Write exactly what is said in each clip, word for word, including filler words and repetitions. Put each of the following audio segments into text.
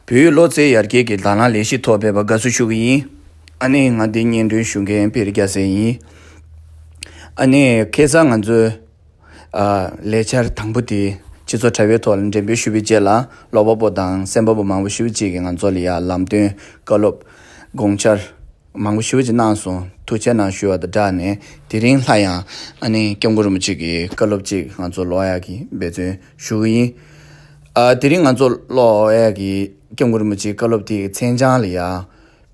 བོད་ཡིག་བློ་རྩེ་ཡར་རྒྱས་ཀྱི་དང་བླངས་ལས་གཞི་ཐོག་ཕེབས་པར་དགའ་བསུ་ཞུ་གི་ཡིན། ཨ་ནི་ང་འདི་སྙན་སྒྲོན་ཞུ་མཁན་པིར་རྒྱལ་མཚན་ཡིན། ཨ་ནི་ཁ་སང་ང་ཚོའི་ཨ་ལས་འཆར་དང་པོ་དེ་སྤྱི་ཚོགས་དྲ་བའི་ཐོག་ལ་འགྲེམས་སྤེལ་ཞུས་པའི་རྗེས་ལ་ཀློག་པ་པོ་དང་གསན་པ་པོ་མང་པོ་ཞེ་པོ་ཅིག་གིས་ང་ཚོ་ལ་ཡ་ལམ་སྟོན་བཀའ་སློབ་དགོངས་འཆར་མང་པོ་ཞེ་པོ་ཅིག་གནང་སོང་། ཐུགས་རྗེ་གནང་ཞུ་བ་དང་སྦྲགས་ནས་དེ་རིང་སླར་ཡང་ཨ་ནི་སྐྱབས་མགོན་རིན་པོ་ཆེ་གི་བཀའ་སློབ་ཅིག་ང་ཚོ་ཀློག་ཡག་གི་འབད་བརྩོན་ཞུ་གི་ཡིན། ཨ་དེ་རིང་ང་ཚོ་ཀློག་ཡག་གི་སྐྱབས་མགོན་རིན་པོ་ཆེའི་བཀའ་སློབ་དེའི་མཚན་བྱང་ལ་ཡ།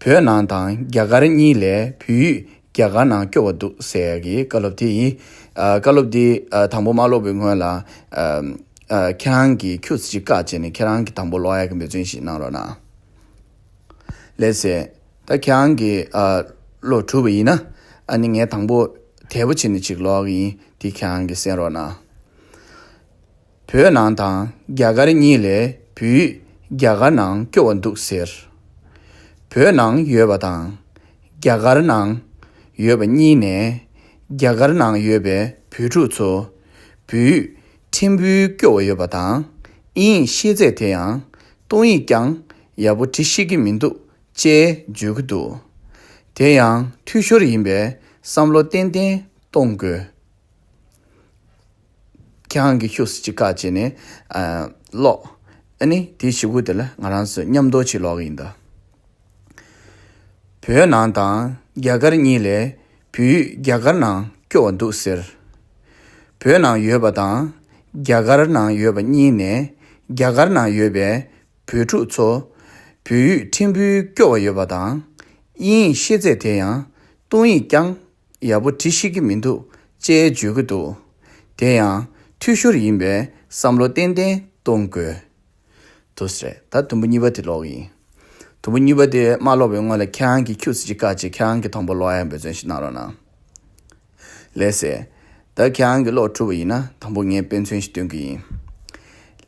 བོད་ནང་དང་རྒྱ་གར་གཉིས་ལས་བོད་ཡིག་རྒྱ་གར་ནང་སྐྱོ་བ་འདུག་ཟེར་ཡག་གི་བཀའ་སློབ་དེ་ཡིན། ཨ་བཀའ་སློབ་དེ་ཨ་དང་པོ་མ་ཀློག་པའི་སྔོན་ལ་ཨ་ཨ་ཁྱེད་རང་གིས་ཁྱུག་ཙམ་ཅིག་བཀག་བྱས་ནས་ཁྱེད་རང་གིས་དང་པོ་ཀློག་ཡག་གི་འབད་བརྩོན་ཞིག་གནང་རོགས་གནང་། ལགས་སེ། ད་ཁྱེད་རང་གིས་ཨ་ཀློག་གྲུབ་པ་ཡིན་ན། ཨ་ནི་ངས་དང་པོ་དལ་པོ་བྱས་ནས་ཅིག་ཀློག་གི་ཡིན། དེ་ཁྱེད་རང་གིས་གསན་རོགས་གནང་། བོད་ནང་དང་རྒྱ་གར་གཉིས་ལས་བོད་ཡིག་རྒྱ་གར་ནང་སྐྱོ་བ་འདུག་ཟེར། བོད་ནང་ཡོད་པ་དང་རྒྱ་གར་ནང་ཡོད་པ་གཉིས་ནས་རྒྱ་གར་ནང་ཡོད་པའི་བོད་ཕྲུག་ཚོ་བོད་ཡིག་ཕྲན་བུ་སྐྱོ་བ་ཡོད་པ་དང་དབྱིན་ཡིག་ཤེས་ཚད་དེ་ཡང་སྟོང་ཡིག་ཀྱང་ཡག་པོ་འབྲི་ཤེས་ཀྱི་མི་འདུག་ཅེས་བརྗོད་ཀྱི་འདུག་དེ་ཡང་འཐུས་ཤོར་ཡིན་པས་བསམ་བློ་ཏན་ཏན་གཏོང་དགོས། ཁྱེད་རང་གིས་ཁྱུག་ཙམ་ཅིག་བཀག་བྱས་ནས་ཨ་ཀློག་ཨ་ནི་དེའི་གཞུག་གུ་དེ་ལ་ང་རང་ཚོ་མཉམ་དུ་ཅིག་ཀློག་གི་ཡིན་ད། བོད་ནང་དང་རྒྱ་གར་གཉིས་ལས་བོད་ཡིག་རྒྱ་གར་ནང་སྐྱོ་བ་འདུག་ཟེར། བོད་ནང་ཡོད་པ་དང་རྒྱ་གར་ནང་ཡོད་པ་གཉིས་ནས་རྒྱ་གར་ནང་ཡོད་པའི་བོད་ཕྲུག་ཚོ་བོད་ཡིག་ཕྲན་བུ་སྐྱོ་བ་ཡོད་པ་དང་དབྱིན་ཡིག་ཤེས་ཚད་དེ་ཡང་སྟོང་ཡིག་ཀྱང་ཡག་པོ་འབྲི་ཤེས་ཀྱི་མི་འདུག་ཅེས་བརྗོད་ཀྱི་འདུག་དེ་ཡང་འཐུས་ཤོར་ཡིན་པས་བསམ་བློ་ཏན་ཏན་གཏོང་དགོས། འདུག་སེ་རེད། ད་དུམ་བུ་གཉིས་པ་དེ་ཀློག་གི་ཡིན། དུམ་བུ་གཉིས་པ་དེ་མ་ཀློག་པའི་སྔོན་ལ་ཁྱེད་རང་གིས་ཁྱུག་ཙམ་ཅིག་བཀག་བྱས་ཁྱེད་རང་གིས་དང་པོ་ཀློག་ཡག་འབད་བརྩོན་ཞིག་གནང་རོགས་གནང་། ལགས་སེ། ད་ཁྱེད་རང་གིས་ཀློག་གྲུབ་པ་ཡིན་ན་དང་པོ་ངས་དཔེ་མཚོན་ཞིག་སྟོན་གྱི་ཡིན།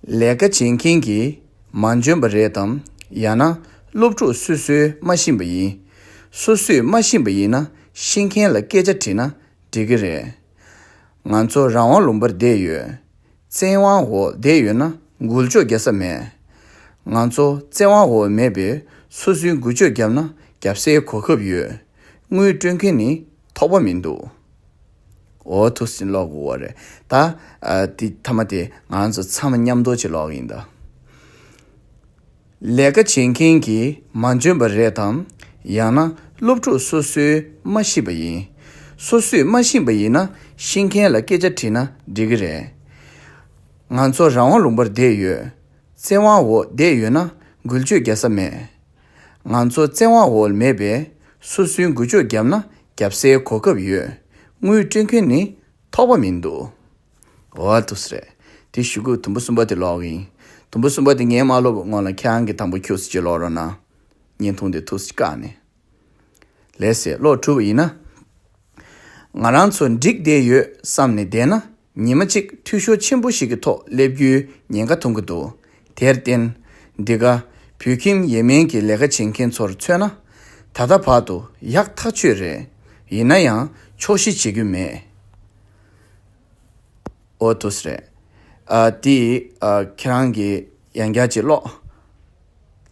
ལས་ཀ་བྱེད་མཁན་གྱིས་མ་འཇོན་པ་རེད་དམ། ཡང་ན་སློབ་ཕྲུག་སོ་སོས་མ་ཤེས་པ་ཡིན། སོ་སོས་མ་ཤེས་པ་ཡིན་ན་ཤེས་མཁན་ལ་སྐད་ཆ་དྲིས་ན་འགྲིག་གི་རེད། ང་ཚོ་རང་དབང་ལུང་པར་བསྡད་ཡོད། བཙན་དབང་འོག་བསྡད་ཡོད་ན་འགུལ་སྐྱོད་རྒྱག་ས་མེད། ང་ཚོ་བཙན་དབང་འོག་མེད་པས་སོ་སོའི་འགུལ་སྐྱོད་བརྒྱབ་ན་རྒྱབ་སའི་གོ་སྐབས་ཡོད། དངུལ་སྤྲོད་མཁན་ནི་ཐོགས་པ་མི་འདུག་འོ་ཐུགས་སུ་ལོག་དགོས་པ་རེད། ད་ཨ་དེ་མཐའ་མ་དེ་ང་ཚོ་ཚང་མ་མཉམ་དུ་ཅིག་ཀློག་གི་ཡིན་ད། ལས་ཀ་བྱེད་མཁན་གྱིས་མ་འཇོན་པ་རེད་དམ། ཡང་ན་སློབ་ཕྲུག་སོ་སོས་མ་ཤེས་པ་ཡིན། སོ་སོས་མ་ཤེས་པ་ཡིན་ན་ཤེས་མཁན་ལ་སྐད་ཆ་དྲིས་ན་འགྲིག་གི་རེད། ང་ཚོ་རང་དབང་ལུང་པར་བསྡད་ཡོད། བཙན་དབང་འོག་བསྡད་ཡོད་ན་འགུལ་སྐྱོད་རྒྱག་ས་མེད། ང་ཚོ་བཙན་དབང་འོག་མེད་པས་སོ་སོའི་འགུལ་སྐྱོད་བརྒྱབ་ན་རྒྱབ་སའི་གོ་སྐབས་ཡོད། དངུལ་སྤྲོད་མཁན་ནི་ཐོགས་པ་མི་འདུག་འོ་འདུག་སེ་རེད། དེ་གཞུག་གུ་དུམ་བུ་གསུམ་པ་དེ་ཀློག་གི་ཡིན། དུམ་བུ་གསུམ་པ་དེ་ངས་མ་ཀློག་པའི་སྔོན་ལ་ཁྱེད་རང་གིས་དང་པོ་ཁྱུག་ཙམ་ཅིག་ཀློག་རོགས་གནང་། བརྙན་ཐུང་དེ་ཐུགས་སུ་བཀག་ནས། ལགས་སེ། ཀློག་གྲུབ་པ་ཡིན་ན། ང་རང་ཚོ་འགྲིག་བསྡད་ཡོད་བསམ་ནས་བསྡད་ན་ཉི་མ་གཅིག་འཐུས་ཤོར་ཆེན་པོ་ཞིག་གི་ཐོག་སླེབས་རྒྱུའི་ཉེན་ཁ་མཐོང་གི་འདུག་དེར་བརྟེན། འདི་ག་བོད་ཁྱིམ་ཡས་མན་གྱི་ལས་ཀ་བྱེད་མཁན་ཚོར་མཚོན་ན། ད་ལྟ་བར་དུ་ཡག་ཐག་ཆོད་རེད། ཡིན་ན་ཡང་ཆོག་ཤེས་བྱེད་རྒྱུ་མེད། འོ་འདུག་སེ་རེད། ཨ་དེ་ཨ་ཁྱེད་རང་གིས་ཡང་བསྐྱར་ཅིག་ཀློག་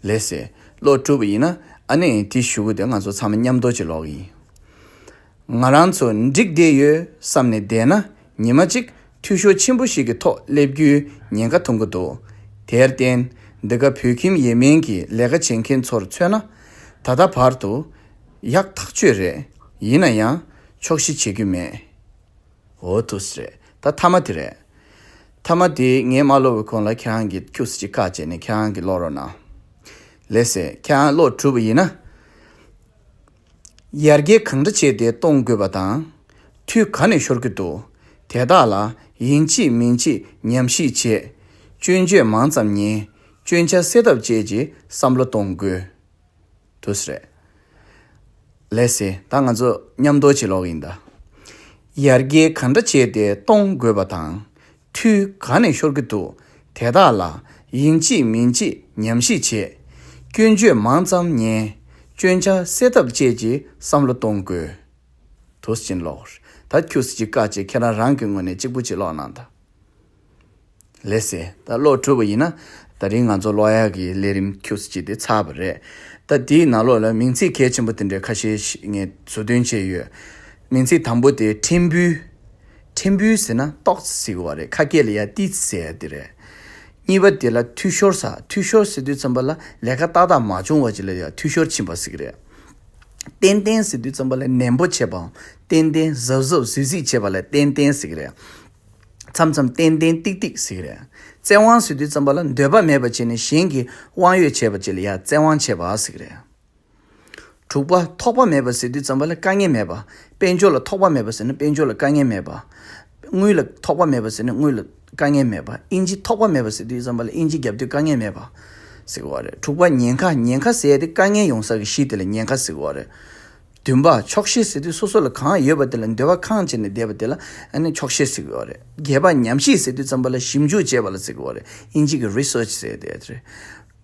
ལགས་སེ། ཀློག་གྲུབ་པ་ཡིན་ན་ཨ་ནི་དེ་གཞུག་གུ་དེ་ང་ཚོ་ཚང་མ་མཉམ་དུ་ཅིག་ཀློག་གི་ཡིན། ང་རང་ཚོ་འགྲིག་བསྡད་ཡོད་བསམ་ནས་བསྡད་ན་ཉི་མ་གཅིག་འཐུས་ཤོར་ཆེན་པོ་ཞིག་གི་ཐོག་སླེབས་རྒྱུའི་ཉེན་ཁ་མཐོང་གི་འདུག་དེར་བརྟེན། འདི་ག་བོད་ཁྱིམ་ཡས་མན་གྱི་ལས་ཀ་བྱེད་མཁན་ཚོར་མཚོན་ན། ད་ལྟ་བར་དུ་ཡག་ཐག་ཆོད་རེད། ཡིན་ན་ཡང་ཆོག་ཤེས་བྱེད་རྒྱུ་མེད། འོ་འདུག་སེ་རེད། ད་མཐའ་མ་དེ་རེད། མཐའ་མ་དེ་ངས་མ་ཀློག་པའི་གོང་ལ་ཁྱེད་རང་གིས་ཁྱུག་ཙམ་ཅིག་བཀག་བྱས་ནས་ཁྱེད་རང་གིས་ཀློག་རོགས་གནང་། ལགས་སེ། ཁྱེད་རང་ཀློག་གྲུབ་པ་ཡིན་ན། ཡར་རྒྱས་གང་འདྲ་བྱས་ཏེ་གཏོང་དགོས་པ་དང་། འཐུས་ག་ནས་ཤོར་གྱི་འདུག་དེ་དག་ལ་ཡིན་གཅིག་མིན་གཅིག་ཉམས་ཞིབ་བྱས། སྐྱོན་བརྗོད་མང་ཙམ་ཉན། སྐྱོན་ཆ་སེལ་ཐབས་བཅས་ཀྱི་བསམ་བློ་གཏོང་དགོས། འདུག་སེ་རེད། ལགས་སེ། ད་ང་ཚོ་མཉམ་དུ་ཅིག་ཀློག་གི་ཡིན་ད། ཡར་རྒྱས་གང་འདྲ་བྱས་ཏེ་གཏོང་དགོས་པ་དང་། འཐུས་ག་ནས་ཤོར་གྱི་འདུག་དེ་དག་ལ་ཡིན་གཅིག་མིན་གཅིག་ཉམས་ཞིབ་བྱས། སྐྱོན་བརྗོད་མང་ཙམ་ཉན། སྐྱོན་ཆ་སེལ་ཐབས་བཅས་ཀྱི་བསམ་བློ་གཏོང་དགོས། འདུག་སེ་ཅིག་ཀློག་ད་ཁྱུག་ཙམ་ཅིག་བཀག་བྱས་ཁྱེད་རང་རང་གི་ངོས་ནས་གཅིག་པུ་ཅིག་ཀློག་གནང་ད། ལགས་སེ། ད་ཀློག་གྲུབ་པ་ཡིན་ན། ད་རིང་ང་ཚོ་ཀློག་ཡག་གི་ལས་རིམ་ཁྱུག་ཙམ་ཅིག་དེ་ཚར་བ་རེད། ད་དེའི་ནང་ལོགས་ལ་མིང་ཚིག་གལ་ཆེན་པོ་དེ་འདྲའི་ཁ་ཤས་ཤིག་ངས་བཟོ་འདོན་བྱས་ཡོད། མིང་ཚིག་དང་པོ་དེ་ཕྲན་བུའི། ཕྲན་བུའི་ཟེར་ན་ཏོག་ཙམ་ཟེར་གྱི་ཡོད་རེད། ཁ་སྐད་ལ་ཡ་ཏིས་ཟེར་ཡ་དེ་རེད། གཉིས་པ་དེ་ལ་འཐུས་ཤོར་ཟེར། འཐུས་ཤོར་ཟེར་དུས་ཙམ་པ་ལ་ལས་ཀ་ཏག་ཏག་མ་བྱུང་བ་ཅིག་ལ་ཡ་འཐུས་ཤོར་ཕྱིན་པ་ཟེར་གྱི་རེད། ཏན་ཏན་ཟེར་དུས་ཙམ་པ་ལ་ནན་པོ་བྱས་པའམ། ཏན་ཏན་གཟབ་གཟབ་གཟིགས་གཟིགས་བྱས་པ་ལ་ཏན་ཏན་ཟེར་གྱི་རེད། མཚམས་མཚམས་ཏན་ཏན་ཏིག་ཏིག་ཟེར་གྱི་རེད། བཙན་དབང་ཟེར་དུས་ཙམ་པ་ལ་འདོད་པ་མེད་པ་བྱས་ནས་གཞན་གྱི་དབང་ཡོད་བྱས་པ་ཅིག་ལ་ཡ་བཙན་དབང་བྱས་པ་ཟེར་གྱི་རེད། དྲུག་པ་ཐོགས་པ་མེད་པ་ཟེར་དུས་ཙམ་པ་ལ་དཀའ་ངལ་མེད་པ། དཔལ་འབྱོར་ལ་ཐོགས་པ་མེད་པ་ཟེར་ན་དཔལ་འབྱོར་ལ་དཀའ་ངལ་མེད་པ། དངུལ་ལ་ཐོགས་པ་མེད་པ་ཟེར་ན་དངུལ་ལ་དཀའ་ངལ་མེད་པ། ཨིན་ཇི་ཐོགས་པ་མེད་པ་ཟེར་དུས་ཙམ་པ་ལ་ཨིན་ཇི་རྒྱབ་དུས་དཀའ་ངལ་མེད་པ་ཟེར་གྱི་ཡོད་རེད། དྲུག་པ་ཉེན་ཁ། ཉེན་ཁ་ཟེར་ཡ་དེ་དཀའ་ངལ་ཡོང་ས་གི་གཞི་དེ་ལ་ཉེན་ཁ་ཟེར་གྱི་ཡོད་རེད། བདུན་པ་ཆོག་ཤེས་ཟེར་དུས་སོ་སོ་ལ་གང་ཡོད་པ་དེ་ལ་འདོད་པ་ཁེངས་བྱས་ནས་བསྡད་པ་དེ་ལ་ཨ་ནི་ཆོག་ཤེས་ཟེར་གྱི་ཡོད་རེད། བརྒྱད་པ་ཉམས་ཞིབ་ཟེར་དུས་ཙམ་པ་ལ་ཞིབ་འཇུག་བྱས་པ་ལ་ཟེར་གྱི་ཡོད་རེད། ཨིན་ཇི་གི་རི་སར་ཆི་ཟེར་དེ་རེད།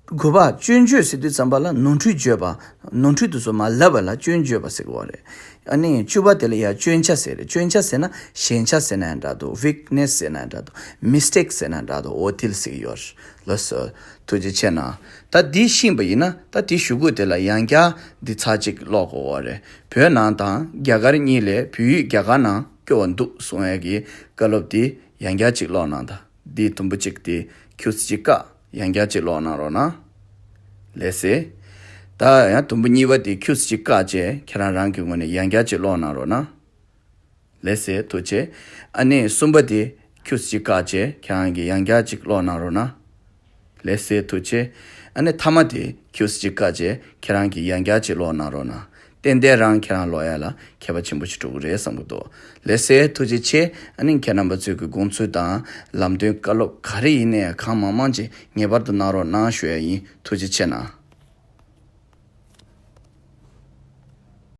དགུ་པ་སྐྱོན་བརྗོད་ཟེར་དུས་ཙམ་པ་ལ་ནོར་འཁྲུལ་བརྗོད་པ། ནོར་འཁྲུལ་དེ་ཚོ་མར་ལབ་པ་ལ་སྐྱོན་བརྗོད་པ་ཟེར་གྱི་ཡོད་རེད། ཨ་ནི་བཅུ་པ་དེ་ལ་ཡ་སྐྱོན་ཆ་ཟེར་རེད། སྐྱོན་ཆ་ཟེར་ན་ཞན་ཆ་ཟེར་ན་ཡང་འདྲ་འདུག་ཝིག་ནེ་སི་ཟེར་ན་ཡང་འདྲ་འདུག་མི་སི་ཊེག་ཟེར་ན་ཡང་འདྲ་འདུག་འོ་དེ་ལ་ཟེར་གྱི་ཡོད་རེད། ལགས་སོ། ཐུགས་རྗེ་ཆེ་གནང་། ད་འདི་ཤེས་པ་ཡིན་ན་ད་དེའི་གཞུག་གུ་དེ་ལ་ཡང་བསྐྱར་འདི་ཚར་གཅིག་ཀློག་དགོས་པ་རེད། བོད་ནང་དང་རྒྱ་གར་གཉིས་ལས་བོད་ཡིག་རྒྱ་གར་ནང་སྐྱོ་བ་འདུག་གསུང་ཡས་ཀྱི་བཀའ་སློབ་འདི་ཡང་བསྐྱར་གཅིག་ཀློག་གནང་དང་། འདི་དུམ་བུ་གཅིག་དེ་ཁྱུག་ཙམ་ཅིག་བཀག་ཡང་བསྐྱར་གཅིག་ཀློག་གནང་རོགས་གནང་། ལགས་སེ། ད་ཡང་དུམ་བུ་གཉིས་པ་དེ་ཁྱུག་ཙམ་ཅིག་བཀག་བྱས་ཁྱེད་རང་རང་གི་ངོས་ནས་ཡང་བསྐྱར་གཅིག་ཀློག་གནང་རོགས་གནང་། ལགས་སེ། ཐུགས་རྗེ་ཆེ། ཨ་ནི་གསུམ་པ་དེ་ཁྱུག་ཙམ་ཅིག་བཀག་བྱས་ཁྱེད་རང་གིས་ཡང་བསྐྱར་གཅིག་ཀློག་གནང་རོགས་གནང་། ལགས་སེ། ཐུགས་རྗེ་ཆེ། ཨ་ནི་ཐ་མ་དེ་ཁྱུག་ཙམ་ཅིག་བཀག་བྱས་ཁྱེད་རང་གིས་ཡང་བསྐྱར་གཅིག་ཀློག་གནང་རོགས་གནང་། ཏན་ཏན་རང་ཁྱེད་རང་ཀློག་ཡ་ལ་ཁྱད་པར་ཆེན་པོ་ཞིག་འགྲོ་གི་རེད་བསམ་གྱི་འདུག་ལགས་སེ། ཐུགས་རྗེ་ཆེ། ཨ་ནི་ཁྱེད་རྣམ་པ་ཚོས་ཀྱི་དགོངས་ཚུལ་དང་ལམ་སྟོན་བཀའ་སློབ་ག་རེ་ཡིན་ནའི་གང་མང་མང་ཅིག་ངེས་པར་དུ་གནང་རོགས་གནང་ཞུ་ཡ་ཡིན། ཐུགས་རྗེ་ཆེ་གནང་།